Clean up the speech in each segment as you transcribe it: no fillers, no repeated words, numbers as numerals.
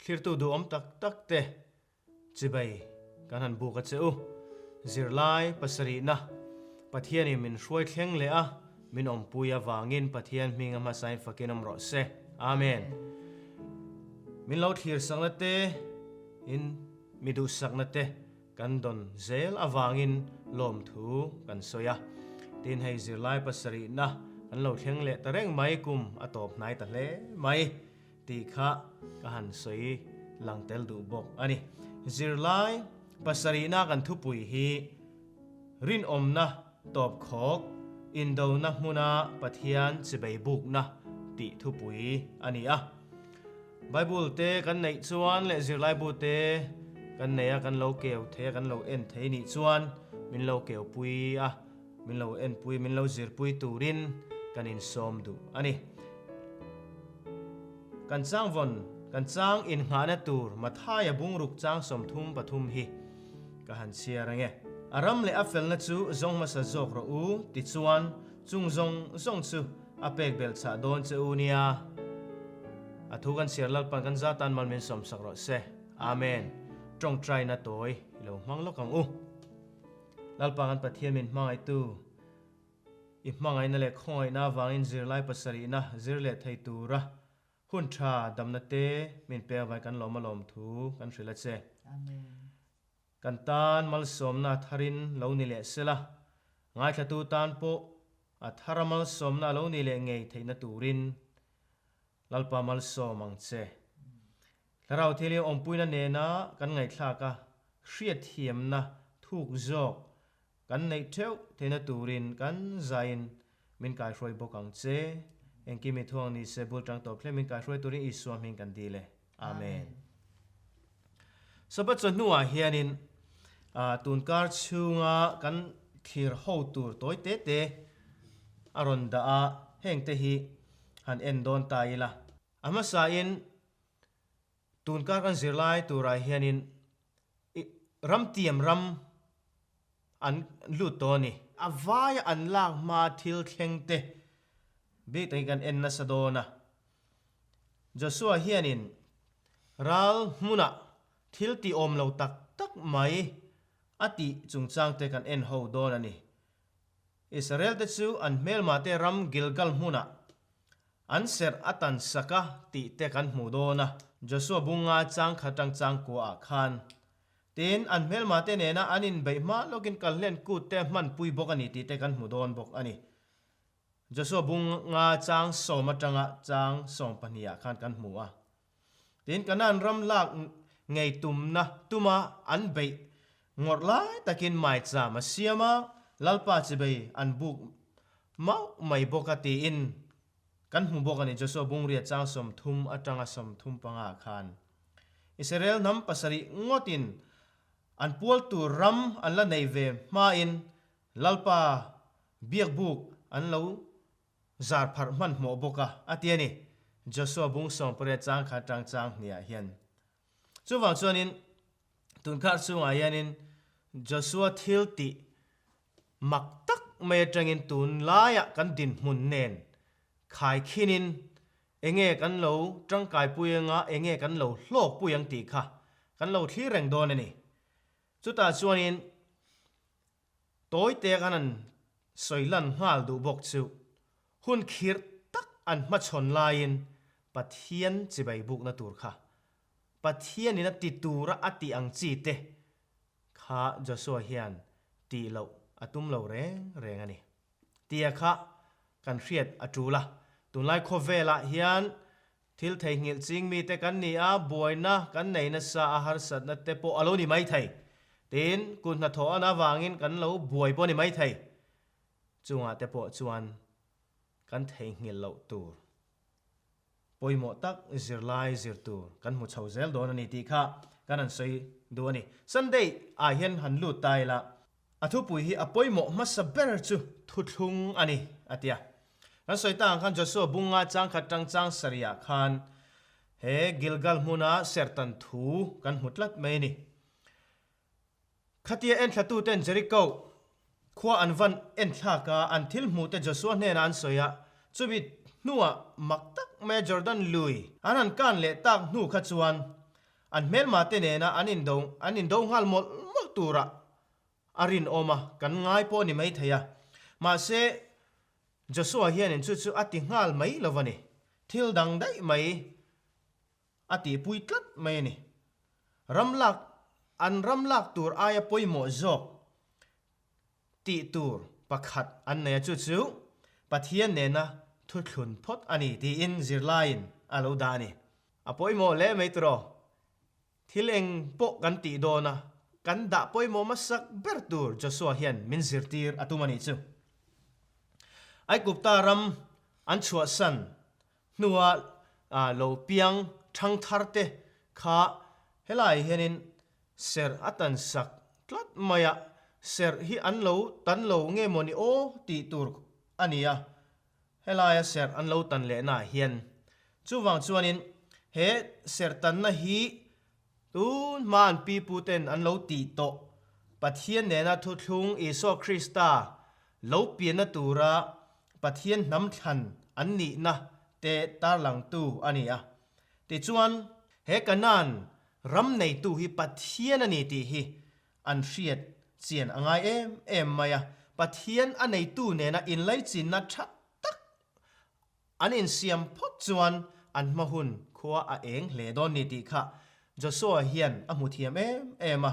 Thlirtu duhawm tak tak te chibai kan han buk a che u. Zirlai pasarihna Pathianin min hruai thleng leh a, min awmpui avangin Pathian hming a hmasain fakin awm rawh se. Amen. Min lo thlir sakna te in mi duhsakna te kan dawn zel avangin lawmthu kan sawi a. Tin hei zirlai pasarihna kan lo thleng leh ta reng mai kum a tawp hnai ta hle mai. Tih kha ka han sawi lang tel duh bawk a ni. Zirlai pasarihna kan thupui hi Rinawmna tawpkhawk indona hmuna Pathian chibei bukna tih thupui a ni a. Bible te kan neih chuan leh zirlaibu te kan nei a, kan lo keu thei a, kan lo en thei nih chuan min lo keupui a. Min lo enpui, min lo zirpui turin kan insawm duh a ni. Kan changvawn, kan chang innghahna tur Mathaia bungruk chang 33 hi ka han chhiar ange. A ram leh a felna chu zawng hmasa zawk rawh u, tichuan chung zawng zawng chu a pek belh chah dawn che u nia. A thu kan chhiar Lalpan kan za tan mal min sawmsak rawh se. Amen. Tawngtaina tawi i lo hmang lawk ang u. Lalpa kan Pathian min hmangaihtu, i hmangaihna leh khawngaihna avangin zirlai pasarihna zir leh thei tura hun tha damna te min pek avangin kan lawm alawm thu kan hrilh a che. Kan tan malsawmna a tharin lo ni leh sela, ngaithlatu tan pawh a thara malsawmna a lo ni leh ngei theihna turin Lalpa malsawm ang che. Thlarau thil hi awmpuina nena kan ngaihthlak a, hriatthiamna thuk zawk kan neih theuh theihna turin kan zaiin min kaihruai bawk ang che. Engkim i thuang ni se bul tang tawp hle min kaihruai turin Isua hming kan dil e. Amen. Sabbath chawhnuah hianin tunkar chhunga kan thlir ho tur tawi te te a rawn dah a, hengte hi han en dawn ta ila. A hmasain tunkar kan zirlai turah hianin ramtiam ram an lut tawh a ni. A vaia an lak hma thil thleng te bik takin kan en nasa dawn a. Joshua hianin ral hmunah thil tih awm lo tak tak mai a tih chungchang te kan en ho dawn a ni. Israel te chu an hmelma te ram Gilgal hmunah an serh a tan sak a tih te kan hmuh dawn a. Joshua bunga chang khat tang chang kua ah khan Tin, an hmelma te nena an inbeih hma lawkin kalhlen kut te hmanpui bawk a ni tih te kan hmu dawn bawk a ni. Joshua bunga chang sawm atanga chang 12 ah khan kan hmu a. Tin, Kanaan ram lak ngei tumna tuma an beih ngawrh lai takin maicham a siam a, Lalpa chibei an buk mauh mai bawk a tiin kan hmu bawk a ni Joshua bungria chang 30 atanga 35 ah khan. Israel hnam pasarih ngawtin an pual tur ram an la nei ve hmain Lalpa biakbuk an lo zar pharh hmanhmawh bawk a, a ti a ni, Joshua bung 18 chang kha tang chang hniah hian. Chuvang chuanin tunkhar chungah hianin Joshua thil tih mak tak mai atangin tunlaiah kan dinhmun nen khaikhinin Enge kan lo tangkaipui anga enge kan lo hlawkpui ang tih kha kan lo thlir reng dawn a ni. Chutah chuanin tawite kan han sawi lan nghal duh bawk chu hun khirh tak an hmachhawn laiin Pathian chibai bukna tur kha Pathianin a ti tura a tih ang chi te kha Joshua hian tih loh a tum lo reng reng a ni. Tia kha kan hriat a tul a. Tunlai khawvelah hian thil theihnghilh ching mite kan ni a, buaina kan nei nasa a, harsatna te pawh a lo ni mai thei. Tin, kut hnathawh an avangin kan lo buai pawh a ni mai thei. Chungah te pawh chuan kan theihnghilh loh tur pawimawh tak zirlai zir tur kan hmu chho zel dawn a ni tih kha kan han sawi duh a ni. Sunday ah hian han lut ta ila, a thupui hi a pawimawh hmasa ber chu thuthlung a ni a ti a. Kan sawi ta ang khan Joshua bunga chang khat tang chang sarihah khan he Gilgal hmuna serhtan thu kan hmu tlat mai a ni. Khatia enthlatuten Jeriko khua an van enthlak a, an thil hmuhte Joshua hnenah an sawi a, chumi hnuah mak tak maia Jordan lui an han kan leh tak hnu kha chuan. An hmelma te nena an indo an indo nghal mawlh mawlh turah a rinawm a, kan ngai pawh a ni maithei a. Mahse, Joshua hianin chu chu a ti nghal mai lo a ni. Thil dang daih mai a tihpui tlat mai a ni. Ram lak an ram lak tur aia pawimawh zawk tih tur pakhat an nei a, chu chu Pathian nena thuthlun phawt a ni tiin zirlaiin a lo dah a ni. A pawimawh hle mai tiraw? Thil eng pawh kan tih dawn a, kan dah pawimawh hmasak ber tur Joshua hian min zirtir a tum a nih chu. Aigupta ram an chhuahsan hnua lo piang thangthar te kha helai hianin serh a tan sak tlat mai a, serh hi an lo tan lo nge maw ni aw tih tur a ni a, helaia serh an lo tan lehnaah hian. Chuvang chuanin he serh tanna hi tun hma an pi pu ten an lo tih tawh Pathian nena thuthlung Isua Krista lo pianna tura Pathian hnam thlan an nihna te tarlangtu a ni a. Tichuan, he Kanaan ram neitu hi Pathian a ni tih hi an hriat chian a ngai em em mai a. Pathian a neitu nena inlaichinna tha tak An insiam phawt chuan an hma hun khua a eng hle dawn ni tih kha Joshua hian a hmu thiam em em a.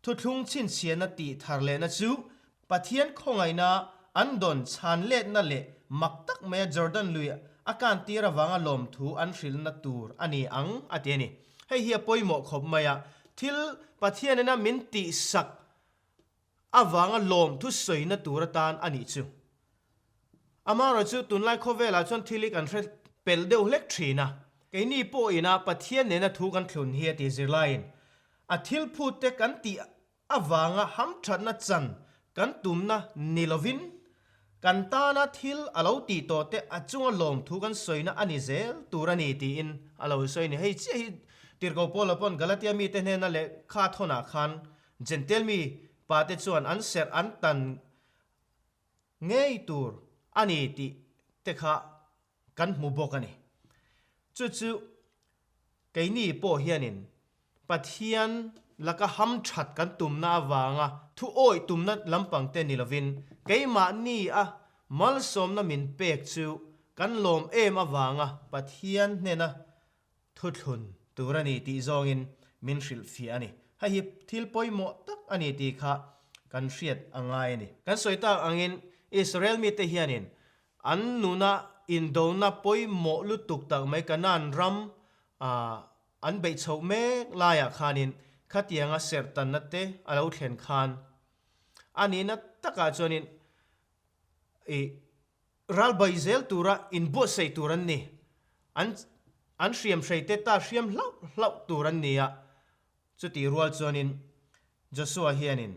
Thuthlung chhinchhiahna tih thar lehna chu Pathian khawngaihna an dawn chhan letna leh mak tak maia Jordan lui a kan tir avanga lawmthu an hrilhna tur a ni ang a ti a ni. Hei hi a pawimawh khawp mai a, thil Pathianina min tihsak avanga lawmthu sawina tur atan a nih chu. Amaherawh chu tunlai khawvelah chuan thil hi kan hre pel deuh hlek thin a, keini pawhina Pathian nena thu kan thlun hi a ti zirlaiin a thil phut te kan tih avanga hamthatna chan kan tumna ni lovin kan tana thil a lo tih tawh te a chunga lawmthu kan sawina a ni zel tur a ni tiin a lo sawi a ni. Hei chiah hi Tirhkoh Paula pawn Galatia mite hnena lehkha thawnah khan Jentail mi pate chuan an serh an tan ngei tur a ni tih te kha kan hmu bawk a ni. Chu chu keini pawh hianin Pathian laka hamthat kan tumna avanga thu awih tumna lampang te ni lovin keimahni a malsawmna min pek chu kan lawm em avanga Pathian hnena Thuthlun tur a ni tih zawngin min hrilhfiah a ni. Hei hi thil pawimawh tak a ni tih kha kan hriat a ngai a ni. Kan sawi tak angin Israel mite hianin an nuna indona pawimawh lutuk tak mai Kanaan ram an beih chhoh mek laiah khanin khatianga serhtanna te a lo thlen khan a nihna takah chuanin ih Ral bai zel tura inbuatsaih tur an ni. An an hriam hrei te ta hriam hlauh hlauh tur an ni a. Chutih rual chuanin Joshua hianin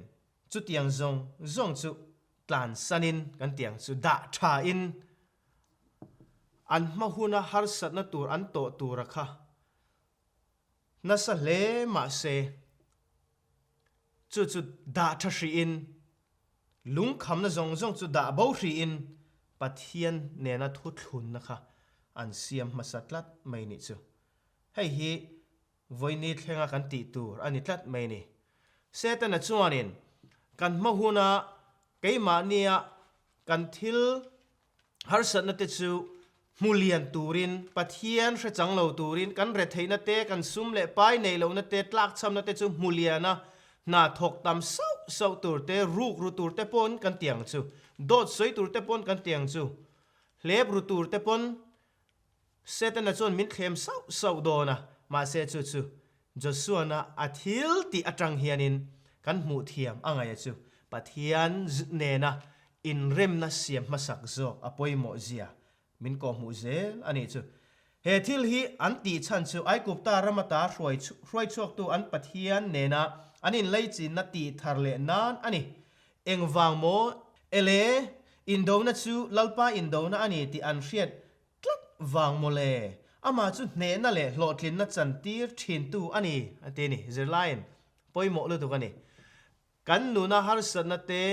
chutiang zawng zawng chu tlansanin kan tiang chu dah thain an hma huna harsatna tur an tawh tura kha nasa hle mahse chu chu dah tha hrihin Lungkhamna zawng zawng chu dah bo hriin Pathian nena thuthlunna kha an siam hmasa tlat mai nih chu. Hei hi vawiini thlenga kan tih tur a ni tlat mai ni. Setana chuanin kan hma huna keimahnia kan thil Harsatna te chu hmu lian turin, Pathian hre chang lo turin, kan retheihna te, kan sum leh pai neih lohna te, tlakchhamna te chu hmu lian a, hna thawk tam sauh sauh tur te, ruk ru tur te pawn kan ti ang chu, dawt sawi tur te pawn kan ti ang chu, hlep ru tur te pawn Setana chuan min thlem sauh sauh dawn a, mahse chu chu Joshua-na a thil tih atang hianin kan hmuh thiam a ngaih a chu Pathian nena inremna siam hmasak zawk a pawimawh zia min kawhhmuh zel a nih chu. He thil hi an tih chhan chu Aigupta ram ata hruai hruaichhuaktu an Pathian nena an inleichinna tih thar leh nan a ni. Engvang maw? Ele, indona chu Lalpa indona a ni tih an hriat Tlat vang mawle, amah chu hnehna leh hlawhtlinna chantir thintu a ni, a ti a ni. Zirlaiin pawimawh lutuk a ni. Kan nuna harsatna te,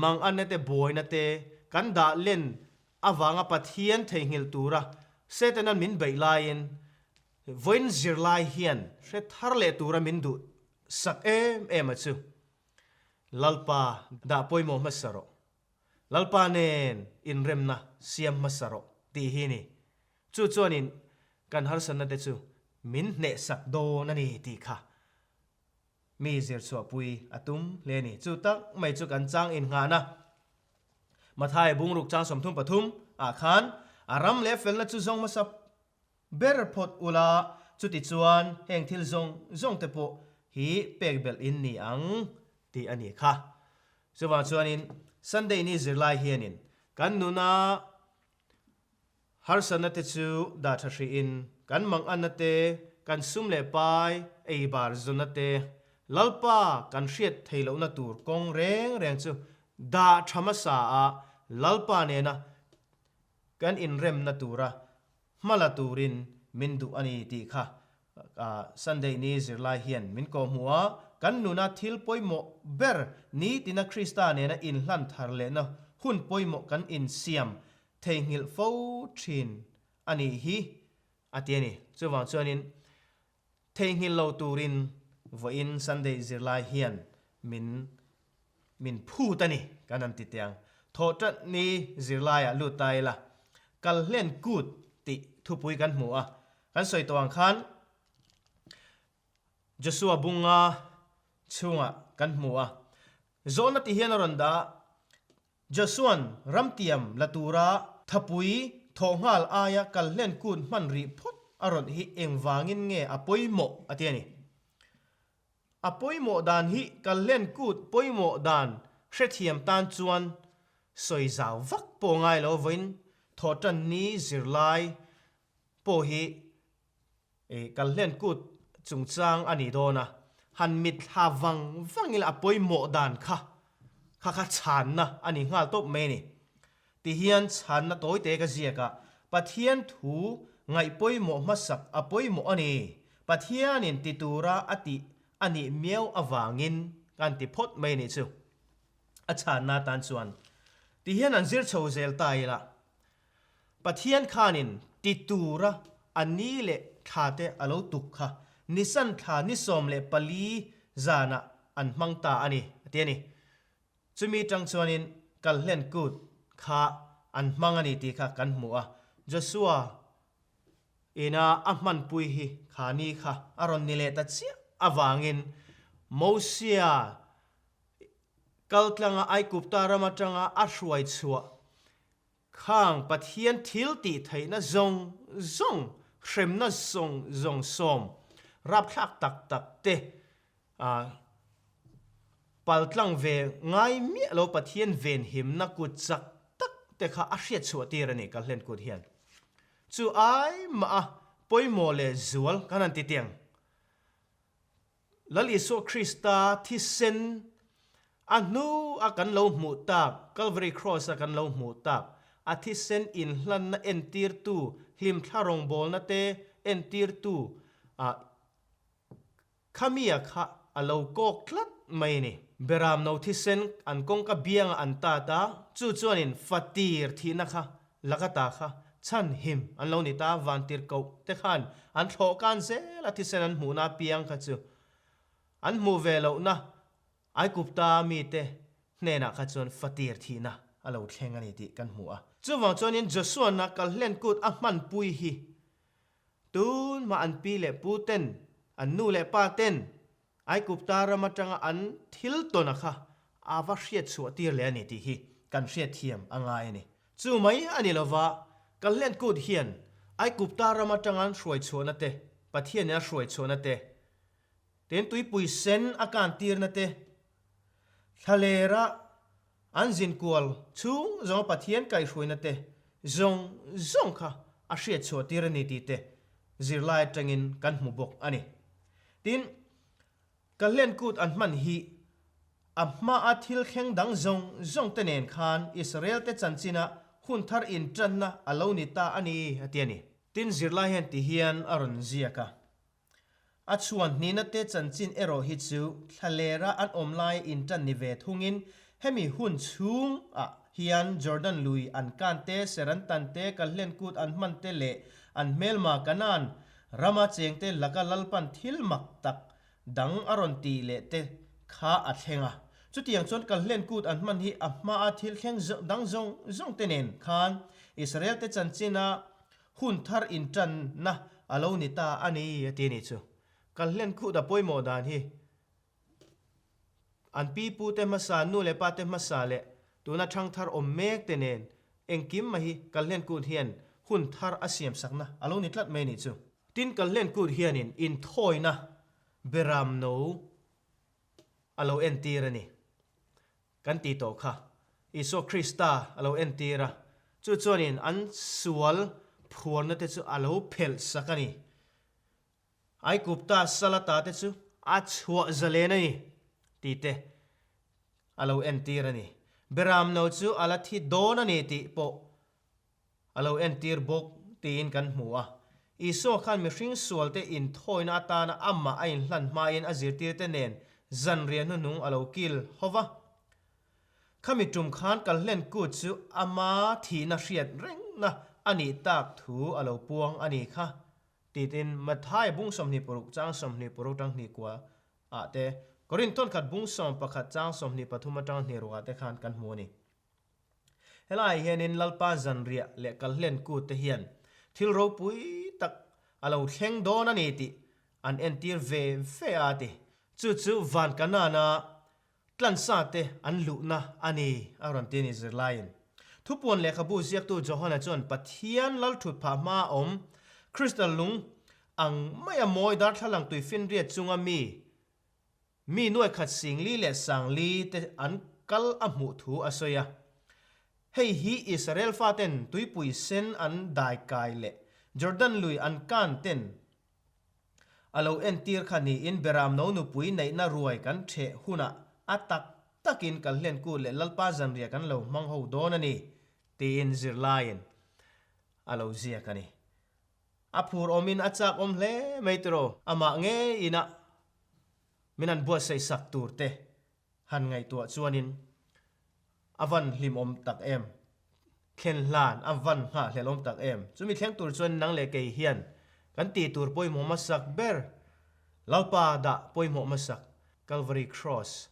manganna te, buaina te kan dah len avanga Pathian theihnghilh tura Setanan min beih laiin. Vawiin zirlai hian hre thar leh tura min duh sak em em a chu. Lalpa dah pawimawh hmasa rawh. Lalpa nen inremna siam hmasa rawh tih hi ni. Chu chuanin kan harsatna te chu min hnehsak dawn a ni tih kha mi zirchhuahpui a tum hle a ni. Chu tak mai chu kan chang innghahna Mathai bungruk chang 33 ah khan a ram leh felna chu zawng hmasa ber phawt ula, chutichuan heng thil zawng zawng te pawh hi pek belh in ni ang tih a ni kha. Chuvang chuanin Sunday ni zirlai hianin kan nuna Harsatna te chu dah tha hrihin kan manganna te, kan sum leh pai, ei bar zawnna te, Lalpa kan hriat thei lohna tur kawng reng reng chu dah tha hmasa a Lalpa nena kan inremna tura hma la turin min duh a ni tih kha Sunday ni zirlai hian min kawhhmuh a, kan nuna thil pawimawh ber nitina Krista nena inhlan thar lehna hun pawimawh kan insiam theihnghilh fo thin a nih hi a ti a ni. Chuvang chuanin theihnghilh lo turin vawiin Sunday zirlai hian min min phut a ni kan han ti teh ang. Thawhṭan ni zirlaiah lut ta ila, kal hlen kut tih thupui kan hmu a, kan sawi tawh ang khan Joshua bunga chhungah kan hmu a, zawhna ti hian a rawn dah a, Joshua'n ramtiam la tura thapui thawh nghal aia kal hlen kut hman rih phawt a rawn hi engvangin nge a pawimawh a ti a ni. A pawimawh dan hi kalhlen kut pawimawh dan hrethiam tan chuan sawi zau vak pawh ngai lo vawiin thawhtan ni zirlai pawh hi kalhlen kut chungchang a nih dawn a, han mitthla vang vang ila a pawimawh dan kha kha kha chhanna a ni nghal tawp mai a ni. Tihian chhanna tawite ka ziak a, Pathian thu ngaih pawimawh hmasak a pawimawh a ni. Pathianin ti tura a tih a nih miau avangin kan ti phawt mai a nih chu. A chhanna atan chuan tihian an zir chho zel ta ila, Pathian khanin ti tura a ni leh thla te a lo tuk kha Nisan thla ni 14 zanah an hmang ta a ni, a ti a ni. Chumi tang chuanin Kalhlen Kut kha an hmang a ni tih kha kan hmu a, Joshua ina a hmanpui hi kha ni kha a rawn ni leh ta chiah avangin Mosia kaltlanga Aigupta ram atanga a hruai chhuah khang Pathian thil tih theihna zawng zawng, hremna zawng zawng sawm rapthlak tak tak te A paltlang ve ngai miah lo Pathian venhimna kut chak tak te kha a hriat chhuah tir a ni ka hlen kut hian. Chu ai mah a pawimawh leh zual kan han ti tiang. Lal Isua Krista thisen a hnu a kan lo hmuh tak, Calvary Cross a kan lo hmuh tak, a thisen inhlanna entirtu, hlimthla rawngbawlna te entirtu a Khamia kha a lo kawk tlat mai a ni. Beram no thisen an kawngka biangah an tat a, chu chuanin fatir thihna kha lakata kha chhan him an lo ni ta, vantir koh te khan an thlawh kan zel a thisen an hmuhna apiang kha chu an hmuh ve lohna Aikupta mite hnenah kha chuan fatir thihna a lo thleng a ni tih kan hmu a. Chuvang chuanin Joshua-na kalhlen kut a hmanpui hi Tun mah an pi leh pu ten, an nu leh pa ten Aikupta ram atanga an thil tawn a kha a va hriat chhuah tir leh a ni tih hi kan hriat thiam a ngai a ni. Chu mai a ni lova, Kalhlen Kut hian Aikupta ram atanga an hruai chhuahna te, Pathianin a hruai chhuahna te, tin tuipui sen a kan tirna te, thlalera An zinkual chhung zawnga Pathian kaihhruaina te zawng zawng kha a hriat chhuah tir a ni tih te zirlai atangin kan hmu bawk a ni. Tin, Kalhlen Kut an hman hi a hmaa thil thleng dang zawng zawng te nen khan Israel te chanchina hun thar intanna a lo ni ta a ni a ti a ni. Tin, zirlai hian ti hian a rawn ziak a. A chhuan hnihna te chanchin erawh hi chu thlalera an awm lai intan ni ve thungin hemi hun chhung ah hian Jordan lui an kan te, ser an tan te, kalhlen kut an hman te leh an hmelma Kanaan Rama chengte laka Lalpan thil mak tak dang a rawn tih leh te kha a thleng a. Chutiang chuan Kalhlen Kut an hman hi a hmaa thil thleng dang zawng zawng te nen khan Israel te chanchina hun thar intanna a lo ni ta a ni a ti a nih chu. Kalhlen Kut a pawimawh dan hi An pi pu te hmasa, nu leh pa te hmasa leh tuna thangthar awm mek te nen engkim mai hi Kalhlen Kut hian hun thar a siam sakna a lo ni tlat mai nih chu. Tin, Kalhlen Kut hianin inthawina beram no a lo entir a ni. Kan ti tawh kha. Isua Krista a lo entir a, chu chuanin an sual phuarna te chu a lo phelh sak a ni. Aigupta salata te chu a chhuah zalen a ni tih te a lo entir a ni. Beramno chu a la thi dawn a ni tih pawh a lo entir bawk tiin kan hmu a. Isua khan mihring sualte inthawina atana amah a inhlan hmain a zirtirte nen zanriah hnuhnung a lo kil ho va. Khami tum khan Kalhlen kut chu ama thihna hriat rengna a nih tak thu a lo puang a ni kha. Titin Matthai bung 26 chang 26 tang hnih kua ah te, Korinth thawnkhat bung 11 chang 23 atang hnih ruk ah te khan kan hmu a ni. Helaiah hianin Lalpa zanriah leh kalhlen kut te hian thil ropui tak a lo thleng dawn a ni tih an entir ve ve a ti. Chu chu van Kanaan-a Tlansa te an luhna a ni, a rawn ti a ni zirlaiin. Thupuan lehkhabu ziaktu Johana chuan Pathian lalthut phah hmaa awm Crystal lung ang maia mawi darthlalang tuifinriat chunga mi mi nuaikhat singli leh sangli te an kal a hmuh thu a sawi a. Hei hi Israel faten tuipui sen an daikai leh Jordan lui an kan ten A lo entir kha niin Beramno nupui neihna ruai kan ṭheh hunah a tak takin Kalhlen Kut leh Lalpa zanriah kan lo hmang ho dawn a ni, tiin zirlaiin a lo ziak a ni. A phur awmin a chak awm hle mai tiraw? Amah ngei inah min han buatsaih sak tur te han ngaihtuah chuanin a van hlimawm tak em? Thlen hlan a van nghahhlelawm tak em? Chumi thleng tur chuan nang leh kei hian kan tih tur pawimawh hmasak ber, Lalpa dah pawimawh hmasak, Calvary Cross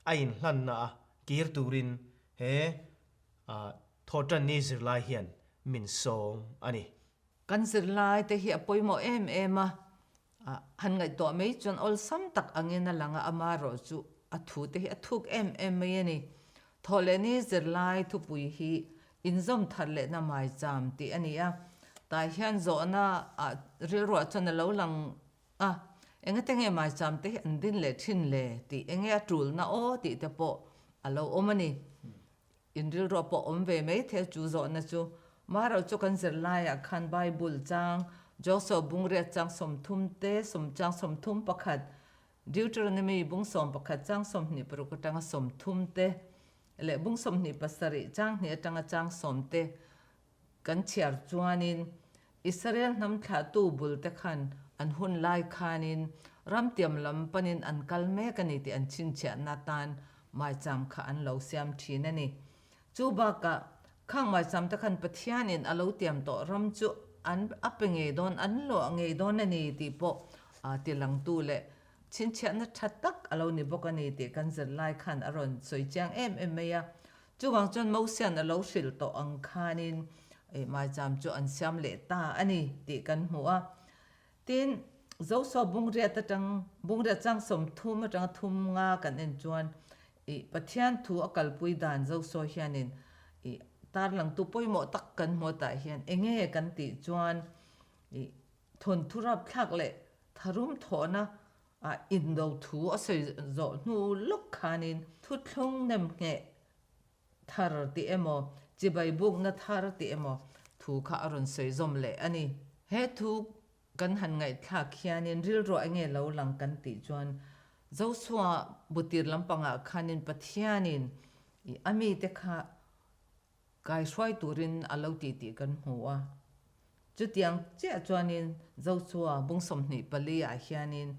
a inhlanna a kir turin he thawhtanni zirlai hian min sawm a ni. Kan zirlai te hi a pawimawh em em a, Han ngaihtuah mai chuan awlsam tak angin a lang a, amaherawh chu a thu te hi a thuk em em mai a ni. Thawhlehni zirlai thupui hi inzawm thar lehna maicham tih a ni a, tah hian zawhna ah rilruah chuan a lo lang a, engate nge maicham te hi an din leh thin le tih, enge a tulna aw tih te pawh a lo awm a ni. In rilruah pawh awm ve mai thei chu zawhna chu. Marawh chu kan zirlaiah khan Bible chang, Joshua bungriat chang 30 te, sawm chang 31, Deuteronomy bung 11 chang 26 atanga 30 te leh bung 27 chang hnih atanga chang sawm te kan chhiar chuanin Israel hnam thlahtu bul te khan an hun lai khanin ram tiam lam panin an kal mek a ni tih an chhinchhiahna atan maicham kha an lo siam thin a ni. Chu bakah khang maicham te khan Pathianin a lo tiam tawh ram chu an a pe ngei dawn, an luah ngei dawn a ni tih pawh tilangtu leh chhinchhiahna tha tak a lo ni bawk a ni tih kan zirlai khan a rawn sawi chiang em em mai a. Chuvang chuan Mosia'n a lo hrilh tawh ang khanin maicham chu an siam leh ta a ni tih kan hmu a. Tin, Joshua bungriat atang, bungriat chang 30 atanga thum nga kan en chuan ih Pathian thu a kalpui dan Joshua hianin ih tarlangtu pawimawh tak kan hmu tah hian enge kan tih chuan ih thawnthu rapthlak leh tharum thawhna A indo thu a sawi zawh hnu lawk khanin thuthlung nem ngheh thar tih emaw, chibai bukna thar tih emaw thu kha a rawn sawi zawm leh a ni. He thu kan han ngaihthlak hianin rilruah enge lo lang kan tih chuan Joshua butir lampangah khanin Pathianin a mite kha Kaihruai turin a lo tih tih kan hmu a. Chutiang chiah chuanin Joshua bung 24 ah hianin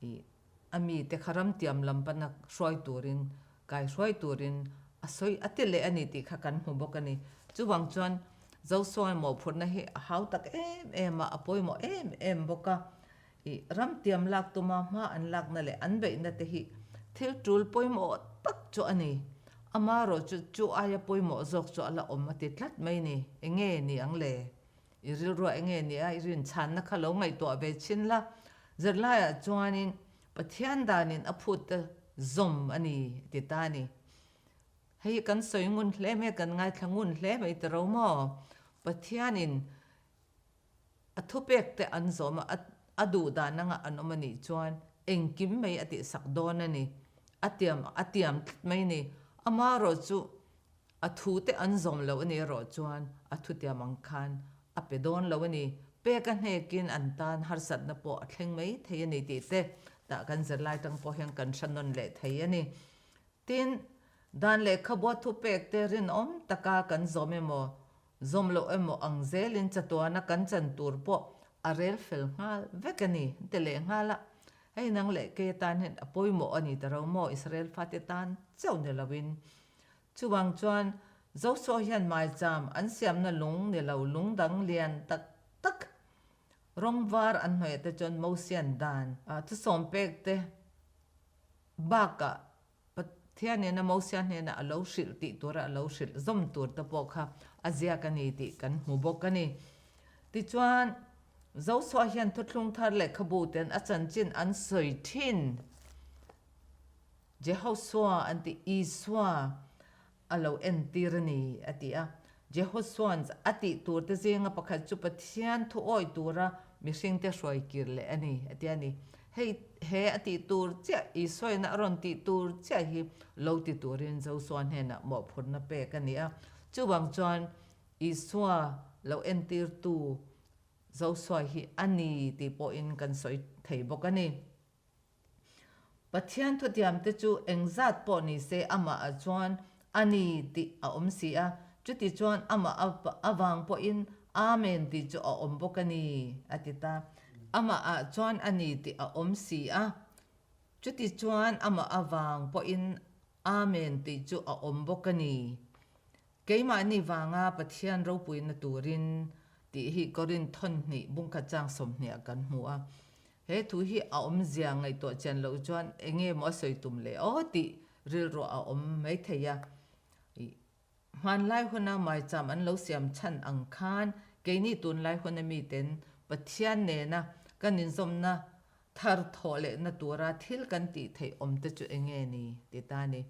ih a mite kha ramtiam lam pana hruai turin, kaihruai turin a sawi a ti leh a ni tih kha kan hmu bawk a ni. Chuvang chuan Zosuai mawhphurhna hi a hau tak em em a, a pawimawh em em bawk a. I ram tiam lak tuma hma an lakna leh an beihna te hi thil tul pawimawh tak chu a ni. Amarawh chu chu aia pawimawh zawk chu a la awm a ti tlat mai ni. Enge ni ang le? I rilrua enge ni a i rinchhanna kha lo ngaihtuah ve chhin la. Zirlaiah chuanin Pathian danin a phut te zawm a ni a ti ta a ni. Hei hi kan sawi ngun hle mai, kan ngaithla ngun hle mai ta ro maw? Pathianin a thupek te an zawm a, a duh dan anga an awm a nih chuan engkim mai a tihsak dawn a ni. A tiam a tiam tlat mai a ni. Amarawh chu a thu te an zawm loh a nih erawh chuan a thutiam ang khan a pe dawn lo a ni. Pek a hnekin an tan harsatna pawh a thleng mai thei a ni tih te tah kan zirlai tang pawh hian kan hre nawn leh thei a ni. Tin, dan lehkhabua thupek te rinawm taka kan zawm emaw, zawm loh emaw ang zelin chatuana kan chan tur pawh a rel fel nghal vek a ni, an ti leh nghal a. Hei nang leh kei atan hian a pawimawh a ni ta ro maw, Israel fate tan chauh ni loin. Chuvang chuan Joshua hian maicham an siamna lung ni lo lung dang lian tak tak rawng var an hnawih te chuan Mosian dan thusawm pek te Bakah, Pathian nena Mosia hnena a lo hrilh tih tura a lo hrilh zawm tur te pawh kha a ziak a ni tih kan hmu bawk a ni. Tichuan, Joshua hian thuthlung thar lehkhabu ten a chanchin an sawi thin. Jehoshua an ti, Isua a lo entir a ni, a ti a. Jehosuan's a tih turte zinga pakhat chu Pathian thu awih tura mihringte hruai kir leh a ni, a ti a ni. Hei he a tih tur chiah, Isuaina a rawn tih tur chiah hi lo ti turin Josua hnenah mawhphurhna pek a ni a. Chuvang chuan Isua lo entirtu Josua hi a ni tih pawhin kan sawi thei bawk a ni. Pathian thutiamte chu engzat pawh ni se amah ah chuan a ni tih a awm si a, chuti chuan amah avang pawhin Amen tih chu a awm bawk a ni, a ti ta. Amah ah chuan a ni tih a awm si a, chuti chuan amah avang pawhin Amen tih chu a awm bawk a ni. Keimahni vanga Pathian ropuina turin tih hi Korinth thawnhnih bungkhat chang 20 ah kan hmu a. He thu hi a awmzia ngaihtuah chian loh chuan enge maw a sawi tum leh aw tih rilruah a awm mai thei a. Hmanlai huna maicham an lo siam chhan ang khan keini tunlai huna miten Pathian nena kan inzawmna Thar thawh lehna tura thil kan tih theih awm te chu enge ni? ti ta ni.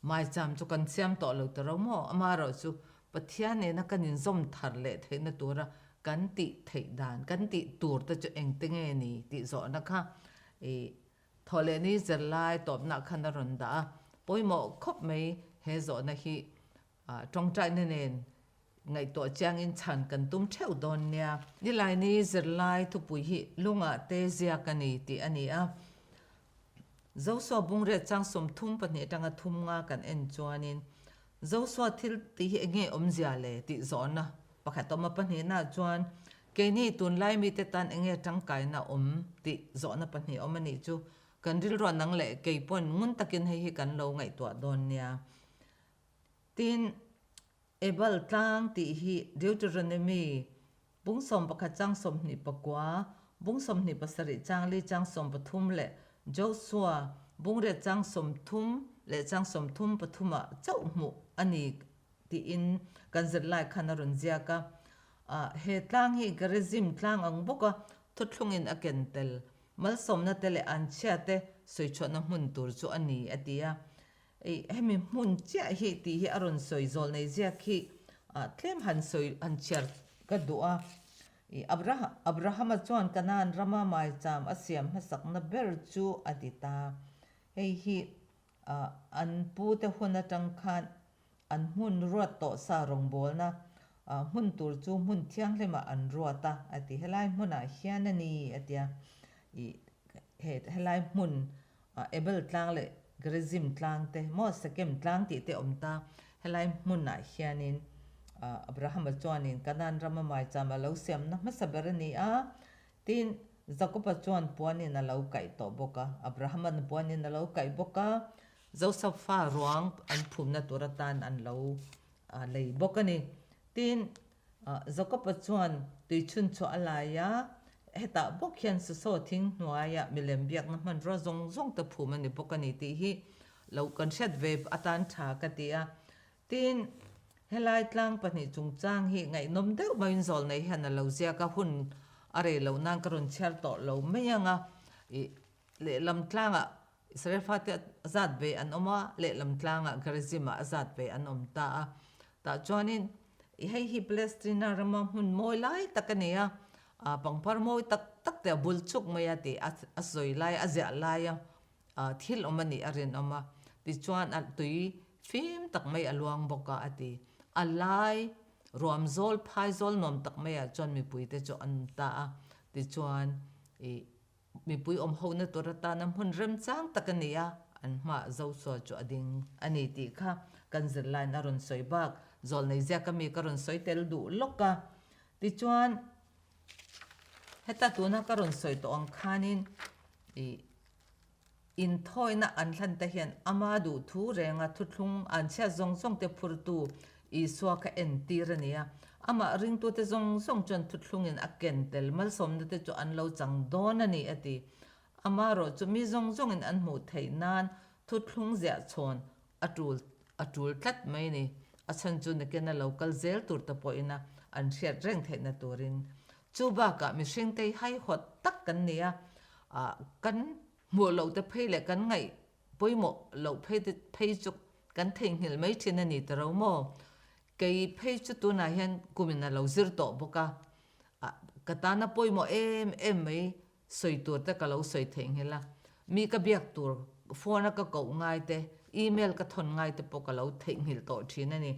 Maicham chu kan siam tawh lo ta ro maw? Amaherawh chu Pathian nena kan inzawm thar leh theihna tura kan tih theih dan, kan tih tur te chu engte nge ni tih zawhna kha i thawh leh ni zirlai tawpnah khan a rawn dah a. Pawimawh khawp mai he zawhna hi Tawngtaina nen ngaihtuah chiangin chhan kan tum theuh dawn nia. Nilaini zirlai thupui hi lungah te ziak a ni tih a ni a. Joshua bungriat chang 32 atanga thum nga kan en chuanin Joshua thil tih hi enge awmzia le tih zawhna pakhat awm a pahnihnaah chuan keini tunlai mite tan enge tangkaina awm tih zawhna pahnih awm a nih chu kan rilruah nang leh kei pawn ngun takin hei hi kan lo ngaihtuah dawn nia. Tin, Ebal tlang tih hi Deuteronomy bung 11 chang 29, bung 27 chang li chang 13 leh Joshua bung riat chang 30 leh chang 33 ah chauh hmuh a ni tiin kan zirlai khan a rawn ziak a. He tlang hi Gerizim tlang ang bawka thuthlungin a ken tel malsawmna te leh anchhia te sawichhuahna hmun tur chu a ni a ti a. Ei, hemi hmun chiah hi tih hi a rawn sawi zawl nei ziak hi tlem han sawi han chhiar ka duh a. I Abrahama chuan Kanaan rama maicham a siam hmasakna ber chu a ti ta. Hei hi an pute hun atang khan an hmun ruat tawh sa rawngbawlna hmun tur chu hmun thianghlimah an ruat a, a ti. Helai hmunah hian a ni a ti a. I helai hmun Ebal tlang leh Gerizim tlang te maw Sekem tlang tih te awm ta. Helai hmunah hianin Abrahama chuanin Kanaan rama maicham a lo siamna hmasa ber a ni a. Tin, Jakoba chuan puanin a lo kaih tawh bawk a, Abrahama'n puanin a lo kaih bawk a. Josefa ruang an phumna tur atan an lo lei bawk a ni. Tin, Jakob-a chuan tuichhun chu a lai a, hetah bawk hian sasaw thing hnuaia milem biakna hmanrua zawng zawng te phum a ni bawk a ni tih hi lo kan hriat ve atan tha ka ti a. Tin, helai tlang pahnih chungchang hi ngaihnawm deuh maiin zawlnei hian a lo ziak a, hun a rei loh nan ka rawn chhiar tawh lo mai ang a, ih lehlam tlangah Israel fate a zat ve an awm a, lehlam tlangah Gerizim-ah a zat ve an awm ta a. Tah chuanin i hei hi Palestina rama hmun mawi lai tak a ni a, pangpar mawi tak tak te a bul chuk mai a tih a sawi lai, a ziah laia thil awm a nih a rinawm a. Tichuan a tui fim tak mai a luang bawk a, a ti. A lai ruam zawl, phai zawl nuam tak maiah chuan mipuite chu an awm ta a. Tichuan i Mipui awm hona tur atana hmun remchang tak a ni a, an hmaah Joshua chu a ding a ni tih kha kan zirlaiin a rawn sawi bak. Zawlnei ziaka mi ka rawn sawi tel duh lawk a. Tichuan, heta tuna ka rawn sawi tawh ang khanin ih inthawina an hlan te hian ama duhthu renga thuthlung an chhiat zawng zawng te phurtu Isua kha entir a ni a, amah ringtute zawng zawng chuan thuthlungin a ken tel malsawmna te chu an lo chang dawn a ni, a ti. Amaherawh chu mi zawng zawngin an hmuh theih nan thuthlung ziah chhawn a tul a tul tlat mai a ni. A chhan chu nakin a lo kal zel tur te pawhin a an hriat reng theihna turin. Chu bakah mihringte hi haihawt tak kan ni a, kan hmuh loh te phei leh kan ngaih Pawimawh loh phei te phei chu kan theihnghilh mai thin a ni ta ro maw? Kei phei chu tunah hian kumin a lo zir tawh bawk a, ka tana pawimawh em em mai sawi tur te ka lo sawi theihnghilh a, mi ka biak tur phone a ka koh ngai te, email ka thawn ngai te pawh ka lo theihnghilh tawh thin a ni.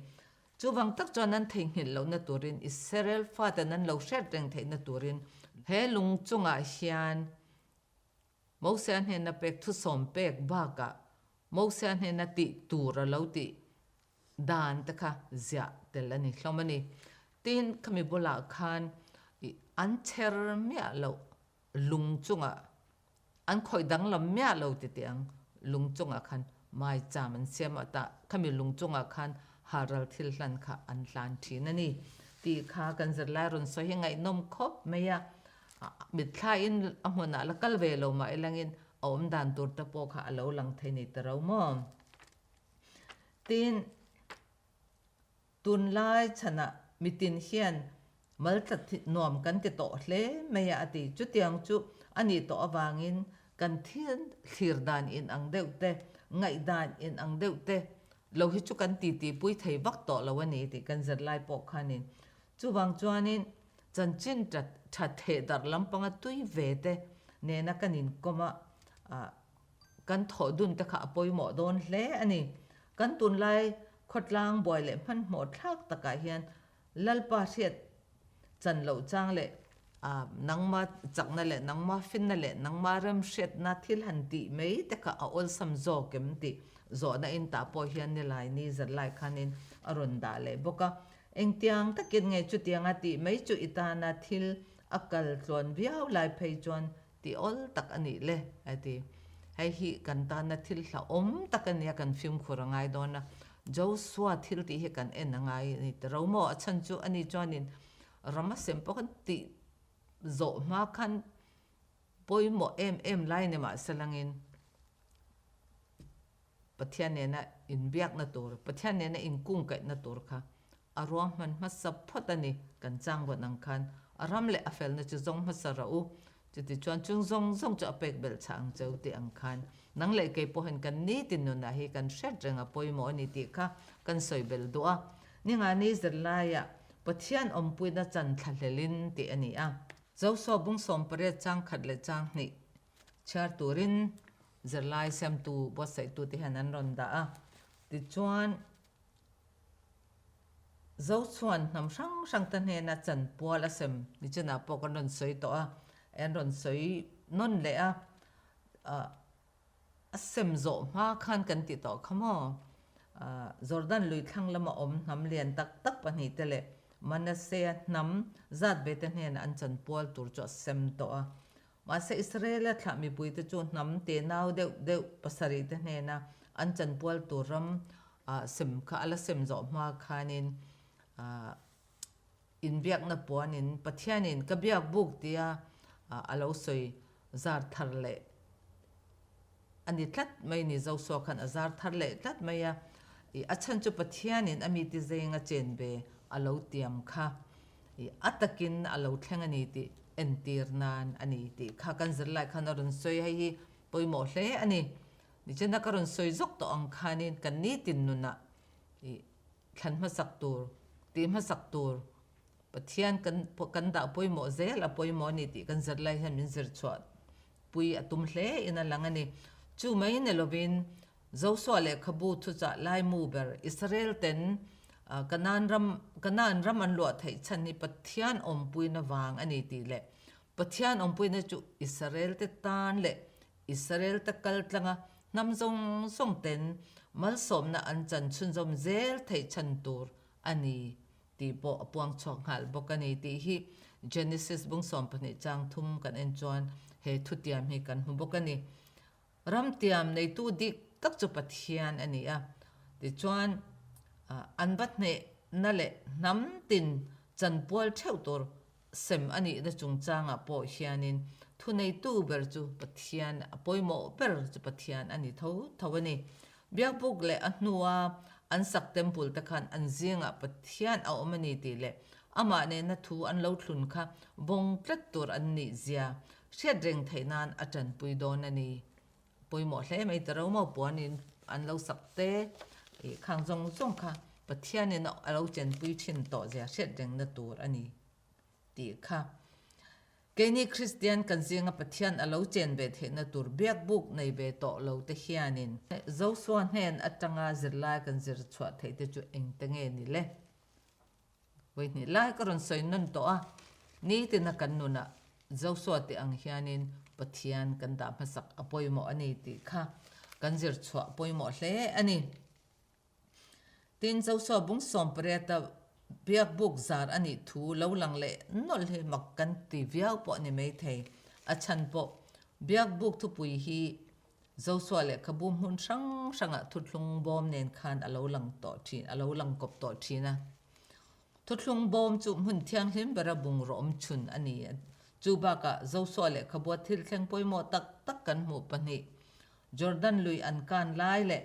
Chuvang tak chuan an theihnghilh lohna turin Israel faten an lo hriat reng theihna turin he lung chungah hian Mosia hnena pek thusawm pek bakah Mosia hnena tih tur a lo tih dan te kha ziah tel a ni hlawm a ni. Tin, khami bulah khan an chher miah loh lung chungah an khawih danglam miah lo ti teh ang, lung chungah khan maicham an siam a tah khami lung chungah khan halral thil hlan kha an hlan thin a ni tih kha kan zirlai rawn sawi hi ngaihnawm khawp mai a. Mitthlaiin a hmunah la kal ve lo mah ilangin a awm dan tur te pawh kha a lo lang thei ni ta ro maw? Tin, tunlai chhanah mitin hian maltla nuam kan ti tawh hle mai a a ti. Chutiang chu a nih tawh avangin kan thil thlir dan inang deuh te, ngaihdan inang deuh te lo hi chu kan titi pui thei vak tawh lo a ni tih kan zirlai pawh khanin Chuvang chuanin chanchin tha theh darh lampanga tui ve te nena kan inkawm a, kan thawh dun te kha a pawimawh dawn hle a ni. Kan tunlai khawtlang buai leh hmanhmawh thlak takah hian Lalpa hriat chan loh chang leh nangma chakna leh nangma finna leh nangma remhriatna thil han tih mai te kha a awlsam zawk em tih zawhna in tah pawh hian nilai ni zirlai khanin a rawn dah leh bawk a. Engtiang takin nge chutianga tih mai chu i tana thil a kal tluan viau lai phei chuan ti awl tak a nih le, a ti. Hei hi kan tana thil hlauhawm tak a nia, kan fimkhur a ngai dawn a. Joshua thil tih hi kan en a ngai a ni ta ro maw? A chhan chu ani chuanin ram a sem pawh khan tih zawh hma khan pawimawh em em lai ni mahse langin Pathian nena inbiakna tur, Pathian nena inkungkaihna tur kha a ruahman hmasa phawt a ni. Kan changvawn ang khan a ram leh a felna chu zawng hmasa rawh u. Chutichuan chung zawng zawng chu a pek belh chhah ang che u tih ang khan nang leh kei pawhin kan nitin nunah hi kan hriat reng a pawimawh a ni tih kha kan sawi belh duh a. Ningani zirlaiah Pathian awmpuina chan thlahlelin tih a ni a. Joshua bung 18 chang khat leh chang hnih chhiar turin Zirlai siamtu buatsaihtute hian an rawn dah a, tichuan Zochhuan hnam hrang hrang te hnena chanpual a sem nichinah pawh kan rawn sawi tawh a, an rawn sawi nawn leh a, a sem zawh hma khan kan ti tawh kha maw? Jordan lui thlang lama awm hnam lian tak tak pahnihte leh Manasseh-a hnam zat ve te hnenah an chanpual tur chu a sem tawh a. Mahse, Israela thlah mipuite chu hnam tenau deuh deuh pasarihte hnena an chanpual tur ram sem kha a la sem zawh hma khanin. Inbiakna puanin Pathianin ka biak buk tia a lo sawi zar thar leh a ni tlat mai ni. Joshua khan a zar thar leh tlat mai a, i a chhan chu Pathianin a mite zenga chen ve a lo tiam kha i a takin a lo thleng a ni tih entir nan a ni tih kha kan zirlai khan a rawn sawi. Hei hi pawimawh hle a ni. Nichina ka rawn sawi zawk tawh ang khanin kan nitin nunah i thlan hmasak tur, tih hmasak tur Pathian kan kan dah pawimawh zel a pawimawh a ni tih kan zir lai hian min zir chhuah pui a tum hle in a lang a ni. Chu mai ni lovin Joshua lehkhabu thuchah laimu ber Israel ten Kanaan ram Kanaan ram an luah theih chhan hi Pathian awmpuina vang a ni tih leh Pathian awmpuina chu Israel te tan leh Israel te kal tlanga hnam zawng zawng ten malsawmna an chan chhunzawm zel theih chhan tur a ni tih pawh a puang chhuak nghal bawk a ni tih hi Genesis bung 12 chang thum kan en chuan he thutiam hi kan hmu bawk a ni. Ramtiam neitu dik tak chu Pathian a ni a, tichuan an va hnehna leh hnam tin chanpual theuh tur sem a nihna chungchangah pawh hianin thuneitu ber chu Pathian, a pawimawh ber chu Pathian a ni tho tho a ni. Biakbuk leh a hnua an sak temple te khan an zingah Pathian a awm a ni tih leh amah nena thu an lo thlun kha vawng tlat tur an nih zia hriat reng theih nan a tanpui dawn a ni. Pawimawh hle mai ta ro maw puanin an lo sak te ih khang zawng zawng kha Pathianin a lo chenpui thin tawh zia hriat rengna tur a ni tih kha keini Kristian kan zinga Pathian a lo chen ve theihna tur biakbuk nei ve tawh lo te hianin Joshua hnen atanga zirlai kan zir chhuah theih te chu engte nge ni le? Vawihnih lai ka rawn sawi nawn tawh a, nitina kan nunah Joshua tih ang hianin Pathian kan dah hmasak a pawimawh a ni tih kha kan zir chhuah pawimawh hle a ni. Tin, Joshua bung sawmpariata biakbuk zar a nih thu lo lang leh nawlh hi mak kan ti viau pawh a ni maithei. A chhan pawh biakbuk thupui hi Joshua lehkhabu hmun hrang hrangah thuthlung bawm nen khan a lo lang tawh thin, a lo lang kawp tawh thin a. Thuthlung bawm chu hmun thianghlim bera bungraw awm chhun a ni. Chu bakah Joshua lehkhabua thil thleng pawimawh tak tak kan hmuh pahnih, Jordan lui an kan lai leh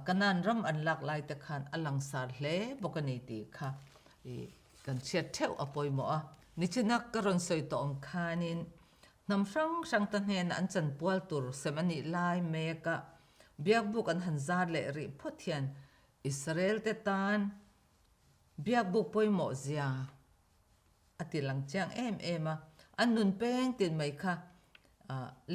Kanaan ram an lak lai te khan a langsar hle bawk a ni tih kha kan hriat theuh a pawimawh a. Nichina ka rawn sawi tawh ang khanin hnam hrang hrang te hnena an chanpual tur sem a nih lai meka biakbuk an han zar leh rih phawt hian Israel te tan biakbuk pawimawh zia a ti lang chiang em em a. An nun peng tin mai kha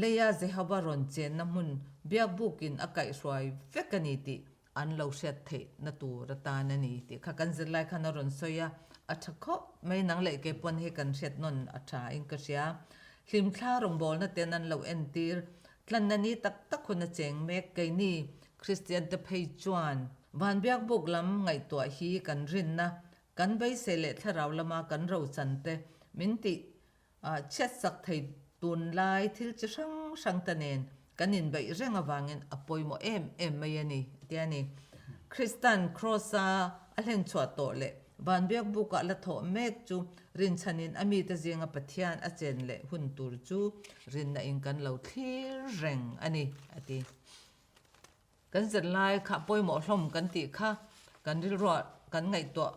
leia Jehova rawn chenna hmun biakbukin a kaihhruai vek a ni tih an lo hriat theihna tur atan a ni tih kha kan zirlai khan a rawn sawi a, a tha khawp mai nang leh kei pawn hei kan hriat nawn a tha in ka hria. Hlimthla rawngbawlna ten an lo entir tlanna ni tak tak hun a cheng mek keini Kristian te phei chuan van biakbuk lam ngaihtuah hi kan rinna Kan beisei leh thlarau lama kan rochan te min tih chhiatsak thei tunlai thil chi hrang hrang te nen kan inbeih reng avangin a pawimawh em em mai a ni, a ti a ni. Kristan Kraws-a a hlenchhuah tawh leh vanbiak bukah la thawh mek chu rinchhanin a mite zinga Pathian a chen leh hun tur chu rinna in kan lo thlir reng a ni, a ti. Kan zirlai kha pawimawh hlawm kan tih kha kan rilruah kan ngaihtuah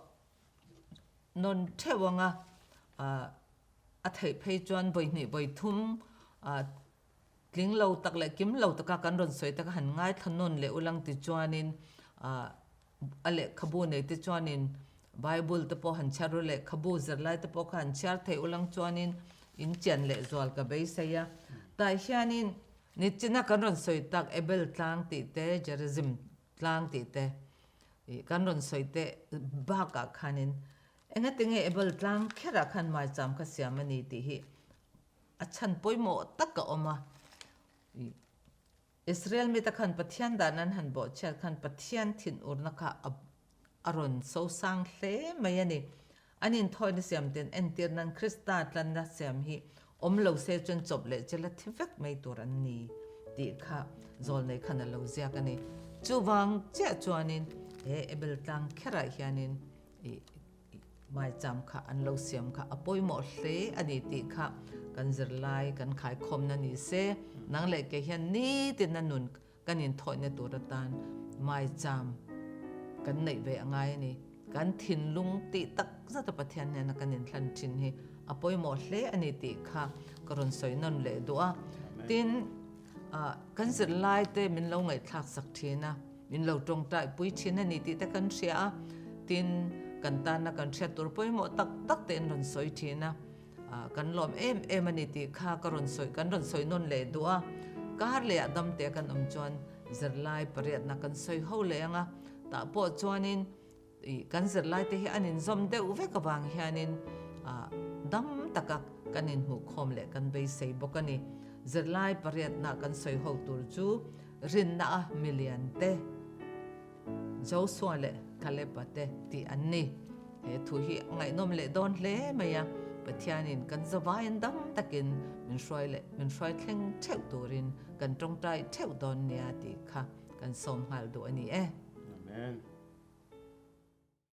nawn theuh ang a, a theih phei chuan vawihnih vawithum tling lo tak leh kim lo taka kan rawn sawi taka han ngaithla nawn leh ulang tichuanin a lehkhabu nei te chuanin Bible te pawh han chhiar u lehkhabu zirlai te pawh kha han chhiar theih ulang chuanin in chian leh zual ka beisei a. Tah hianin Nichina kan rawn sawi tak Ebel tlang tih te, Gerizim tlang tih te ih kan rawn sawi te bakah khanin engatinge Ebel tlang kherah khan maicham kha siam a ni tih hi a chhan pawimawh tak a awm a. Ih Israel mite khan Pathian dan an han bawhchhiat khan Pathian thinurna kha a A rawn so sang hle mai a ni. An inthawina siam ten entir nan Krista tlanna siam hi awm lo se chuan chawp leh chela thi vek mai tur an ni tih kha zawlnei khan a lo ziak a ni. Chuvang chiah chuanin he Ebel tlang kherah hianin ih. Maicham kha an lo siam kha a pawimawh hle a ni tih kha kan zirlai kan khaikhawmna ni se, nang leh kei hian nitin a nun kan inthawihna tur atan maicham kan neih ve a ngai a ni. Kan thinlung tih tak zata Pathian hnena kan inhlan thin hi a pawimawh hle a ni tih kha ka rawn sawi nawn leh duh a. Tin, kan zirlaite min lo ngaihthlak sak thin a, min lo tawngtai pui thin a ni tih te kan hria a. Tin, kan tana kan hriat tur pawimawh tak tak te an rawn sawi thin a. Kan lawm em em a ni tih kha ka rawn sawi, kan rawn sawi nawn leh duh a. Kar leh ah damte kan awm chuan zirlai pariatna kan sawi ho leh ang a. Tah pawh chuanin ih kan zirlai te hi an inzawm deuh vek avang hianin ah dam taka kan inhmuhkhawm leh kan beisei bawk a ni. Zirlai pariatna kan sawi ho tur chu rinna a milian te, Joshua leh Caleb-a te tih an ni. He thu hi a ngaihnawm leh dawn hle mai a, Pathianin kan zavaiin dam takin min hruai leh min hruai thleng theuh turin kan tawngtai theuh dawn nia tih kha kan sawm nghal duh a ni e.